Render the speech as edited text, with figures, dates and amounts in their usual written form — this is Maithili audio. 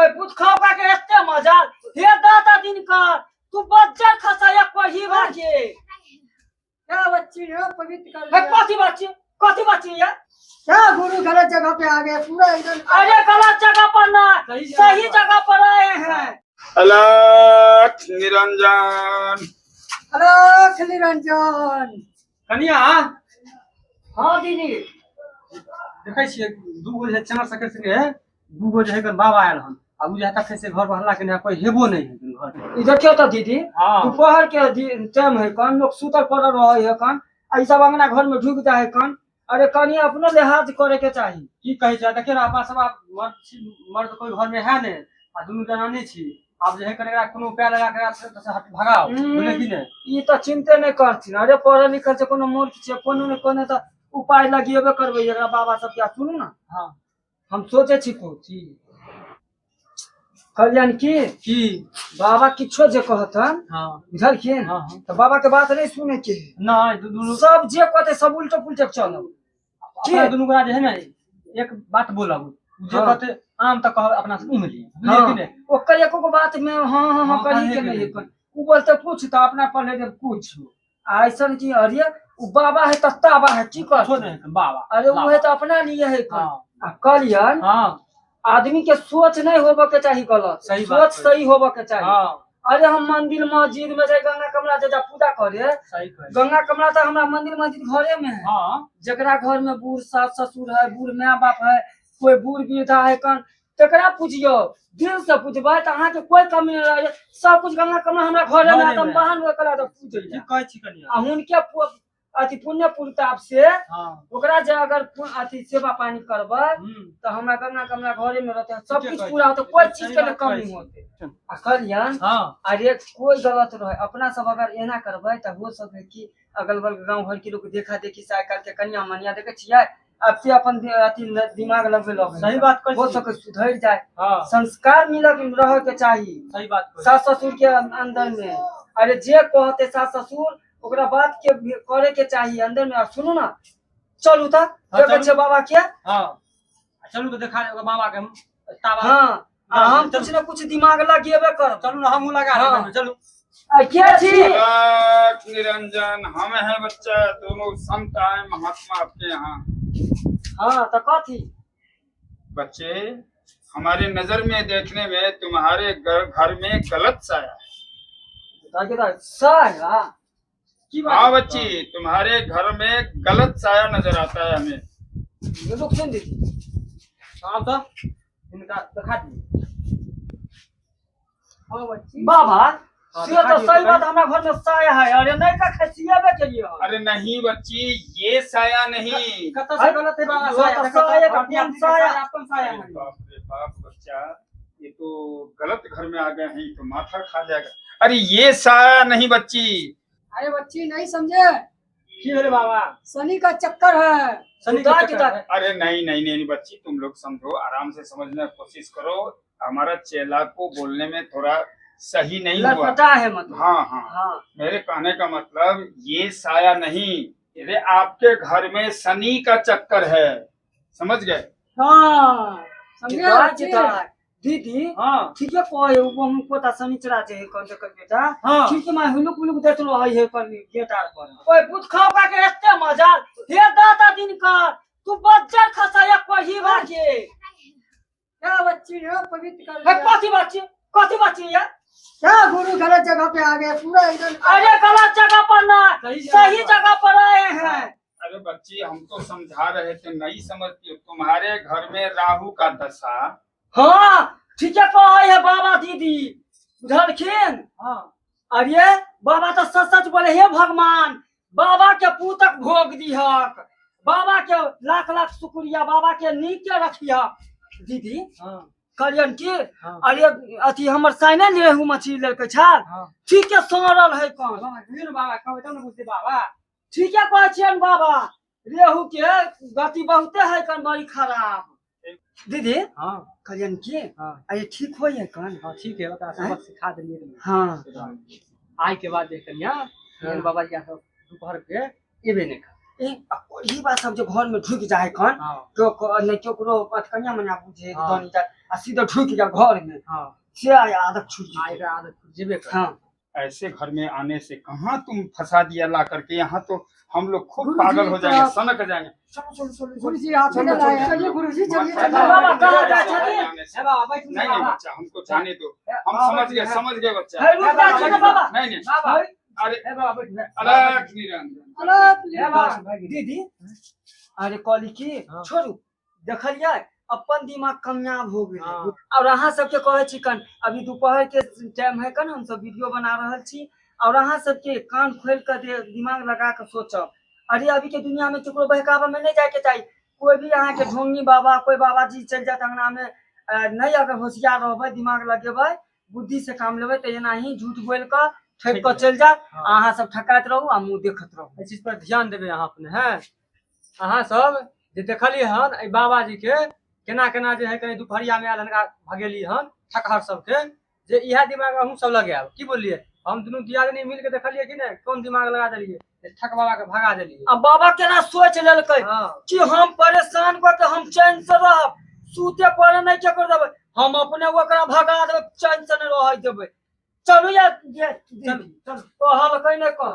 ओए पुतखा के एते मजा हे दादा दिन का तू बज्जर खसा एक पढ़ी बाके क्या बच्ची है पवित्र कर हे लिया। कथी बच्ची, कथी बच्ची है? क्या गुरु गलत जगह पे आ गए पूरा एकदम। अरे गलत जगह पर ना, सही जगह पर आए हैं। अलख निरंजन, अलख निरंजन। कनिया। हाँ दीदी। देखै छियै दूगो जे चार सके संगे दूगो जे है बाबा आयल हन, आ उ जे है तखन से घर पर हल्ला केने कोई हेबो नहीं है घर पर। ई देखियो तो दीदी, हाँ। दोपहर के टाइम है कन, लोग सुतल पड़ल रहे है कन, आ ई सब अंगना घर में ढुक जाए है कन। अरे कनिया अपनो लिहाज करे के चाही। की कहै छै देखियो ना, अपना सब मर्द छी, मर्द कोई घर में है ने, आ दुनू जनानी छी। आब जे है कने एकरा कोनो उपाय लगा के से हट भगाओ, बुझलियै कि नै? ई तऽ चिंते नहि करथिन। अरे पढ़ल लिखल छै, कोनो मूर्ख छै, कोनो ने कोनो तऽ उपाय लगेबे करबै एकरा बाबा सब के। सुनू ना, हाँ। हम सोचे छी कुछ कल्याण की की बाबा किछो जे कहतन, हाँ। बुझलखिन? हाँ, हाँ। तऽ बाबा के बात नहीं सुने के है। नहीं, दुनू सब जे कहते सब उल्टे पुल्टे चलब। अपना दुनू गोरा जे है ना एक बात बोलब, जे हाँ। कहते आम तऽ कहब अपना से इमली, बुझलियै हाँ। कि नै? ओकर एको गो बात में हाँ हाँ हाँ हाँ, करी के कहे नहीं के है। उ बोलते कुछ तो अपना पढ़े जब कुछ आ ऐसा की अरे उ बाबा है तत्ताबा है की कर कुछो नहीं है, बाबा। अरे उ है तो अपना लिए है। हाँ। आ कलियन हाँ। आदमी के सोच नहीं होबे के चाही गलत, सही बात सोच है। सही होबे के चाही। हाँ। अरे हम मंदिर मस्जिद में जाए गंगा कमला जे पूजा करे, सही कहै। गंगा कमला तो हमरा मंदिर मस्जिद घरे में है। हाँ। जकरा घर में बूढ़ सास ससुर है, बूढ़ my बाप है, कोई बूढ़ वृद्धा है कन, तकरा पूजियो, दिल से पूजबै तऽ अहाँके कोई कमी नहीं रहे। सब कुछ गंगा कमला हमरा घरे में है, तऽ हम बाहर में कला तऽ पूजै। ठीक कहै छी कनिया। आ हुनके अथी पुण्य प्रताप से हाँ। ओकरा जे अगर अथी सेवा पानी करबै तऽ हमरा गंगा कमला घरे में रहते, सब ठीके कुछ कहै पूरा होते, छी। कोई चीज के सही नहि बात कमी कहै छी। होते। आ कल्याण हाँ। अरे कोई गलत रहे, अपना सब अगर एना करबै तऽ हो सके कि अगल बगल गाँव घर के लोग देखा देखी से आइ काल्हि के कनिया मनिया देखे छियै, अब से अपन अथी दिमाग लगबे लगे। सही बात कहै हो छी। सके सुधरि जाए। हाँ। संस्कार मिलक रहे के चाही। सही बात कहै छी। सास ससुर के अंदर में अरे जे कहते सास ससुर ओकरा बात के करे के चाही अंदर में। सुनू ना, चलू तऽ हाँ, देखै चलू। छियै बाबा के। हाँ। चलू तऽ देखा ओकर बाबा के हम ताबा। हाँ, आ हम चलू। कुछ न कुछ दिमाग लगेबे करब। चलू ना, हमहूँ लगा हाँ। देबै, चलू। आ के छी? अलख निरंजन, हम हैं बच्चा, दोनों संत आए महात्मा आपके यहाँ। हाँ तो कथी? बच्चे हमारे नजर में देखने में तुम्हारे घर में गलत साया है। साया? की बात? हाँ बच्ची, तुम्हारे घर में गलत साया नजर आता है हमें। रुक सुन दीदी। हाँ तो इनका दिखा दी। हाँ बच्ची। बाबा हाँ, से दिखा तो दियो सही तो बात, हमरा घर में साया है। अरे नहीं का खसियाबे के लिए। अरे नहीं बच्ची, ये साया नहीं। कतऽ से गलत है बाबा? वो साया तो देखो तो, साया का अपने कौन आदमी के साया? साया, अपन साया अरे है। बाप रे बाप बच्चा, ये तो गलत घर में आ गए हैं, तो माथा खा जाएगा। अरे ये साया नहीं बच्ची। अरे बच्ची नहीं समझे। की भेलै बाबा? शनि का चक्कर है। शनि के खुदा चक्कर की है। अरे नहीं नहीं नहीं बच्ची, तुम लोग समझो, आराम से समझने की कोशिश करो। हमारा चेला को बोलने में थोड़ा सही नहीं हुआ। लटपटा है मतलब। हाँ हाँ हाँ। मेरे कहने का मतलब ये साया नहीं, अरे आपके घर में शनि का चक्कर है, समझ गए? हाँ समझे जिता बच्ची? जिता दीदी। हाँ। ठीके कहे उ हम पोता शनिचरा जे है कौन देखल बेटा। हाँ। ठीक है, मैं हुलुक हुलुक देत रहे है पर गेट आर पर। ओए पुतखा के एते मजा हे दादा दिन का तू बज्जर खसा एक पढ़ी बाके। क्या बच्ची है पवित्र कर हे लिया। कथी बच्ची, कथी बच्ची है? क्या गुरु गलत जगह पे आ गए पूरा एकदम। अरे गलत जगह पर ना, सही सही जगह पर आए हैं। अरे बच्ची, हम तो समझा रहे थे, नहीं समझती हो। तुम्हारे घर में राहु का दशा। हाँ ठीक है कहे है बाबा दीदी, बुझलखिन? हाँ। अरे बाबा तो सच सच बोले, हे भगवान बाबा के पूतक भोग दिहक, बाबा के लाख लाख शुक्रिया, बाबा के नीक के रखिया। दीदी हाँ। कहलियन की हाँ। अरे अथी हमर साइने रेहू मछली लेलकै छाल। हाँ। ठीक है सड़ल है कौन। बाबा, कहियौ ने बाबा, कहबै तब ने बुझतै बाबा। ठीक है कहै छियनि बाबा, रेहू के गति बहुते है कन, बड़ी खराब। दीदी हाँ। कहलियन की हाँ। अरे ठीक होइए है कन? हाँ ठीक है, ओकरा सबक सिखा देलियै। हाँ। आइ के बाद जे कनिया हाँ। बाबा जी सब दोपहर के एबे नहि कर। ई बात सब जो घर में ढुक जाए कन हाँ तो नहीं केकरो कन्या मना बुझे हाँ। दनी जाए आ सीधा ढुक जा घर में हाँ से आदत छूट आ जेतै। एकरा आदत जेबे कर। हाँ ऐसे घर में आने से कहाँ तुम फंसा दिया ला करके, यहाँ तो हम लोग खूब गुरुजी पागल हो जाएंगे, तो- सनक जाएंगे। चलो चलो चलो गुरु जी आप ही चलो, ना लाए चलो, चलिए गुरु जी चलिए चलो, चलिए। बाबा, कहाँ जा ऐसे छथिन? आने से- हे बाबा बैठू नहीं नहीं बाबा। बच्चा, हमको जाने दो, हम बाबा, समझ गए, बैठू, समझ गए बच्चा। हे रुक जा छी ना बाबा। नहीं नहीं, बाबा अरे हे बाबा बैठू। अलग निरंजन। अलग हे बाबा दीदी अरे कहली की हाँ। छोड़ू देखलियै अपन दिमाग कामयाब हो गेलै। हाँ। और अहाँ सबके कहै छी कन अभी दोपहर के टाइम है कन हम सब वीडियो बना रहल छी और अहाँ सबके कान खोल के दिमाग लगा के सोचब। अरे अभी के दुनिया में केकरो बहकावा में नहीं जाए के चाही। कोई भी अहाँ के ढोंगी बाबा कोई बाबा जी चलि जात अंगना में, नहीं अगर होशियार रहबै दिमाग लगेबै बुद्धि से काम लेबै तऽ एना ही झूठ बोलि कऽ ठकि कऽ चलि जायत। हाँ। अहाँ सब ठकाइत रहू आ मुँह देखैत रहू। एहि चीज पर ध्यान देबै अहाँ अपने। हैं अहाँ सब जे देखलियै हन एहि बाबाजी के केना केना जे है कहीं दुपहरिया में आयल हनका भगेली हन ठकहर सबके, जे इएह दिमाग अहूँ सब लगायब। की बोललियै हम दुनू दियादनी मिल के देखलियै कि नहि कोन दिमाग लगा देलियै जे ठक बाबा के भगा देलियै। आ बाबा केना सोच लेलकै हाँ कि हम परेशान कऽ के हम चैन से रहब, सूते पड़े नहीं केकरो देबै, हम अपने ओकरा भगा देबै, चैन से नहीं रहै देबै। चलू या चलू चलू। कहलकै नहि कह।